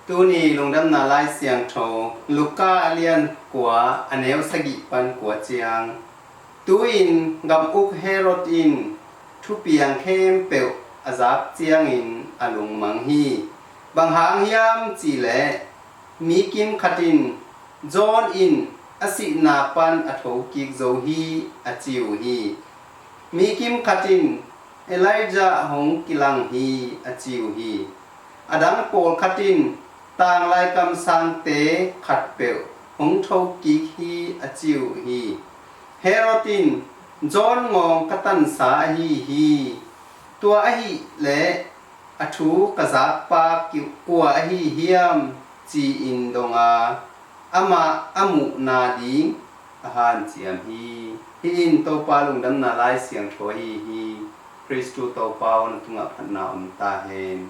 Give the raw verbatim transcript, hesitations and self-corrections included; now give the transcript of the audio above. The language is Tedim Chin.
Tuni lungdamna lai siangtho Luka a lian kua a neu sagih pan kua ciang. Tu-in gam uk Herod in thupiang khempeuh a zak ciangin a lungmang hi. Bang hang hiam cihleh mi kim khat in John in a sihna pan a thokik zo hi a ci uh hi. Mi kim khat in Elijah hong kilang hi a ci uh hi. A dang pawlkhat in tanglai kamsangte khatpeuh hong thokik hi a ci uh hi. Herod in John ngawng ka tansa ahi hi. Tua ahih leh a thu ka zakpa kua ahi hiam ci-in dong a, amah a muhna ding a hanciam hi. Hih in Topa lungdamna lai siangtho ahi hi. Khristu Topa aw, na tungah phatna om ta hen.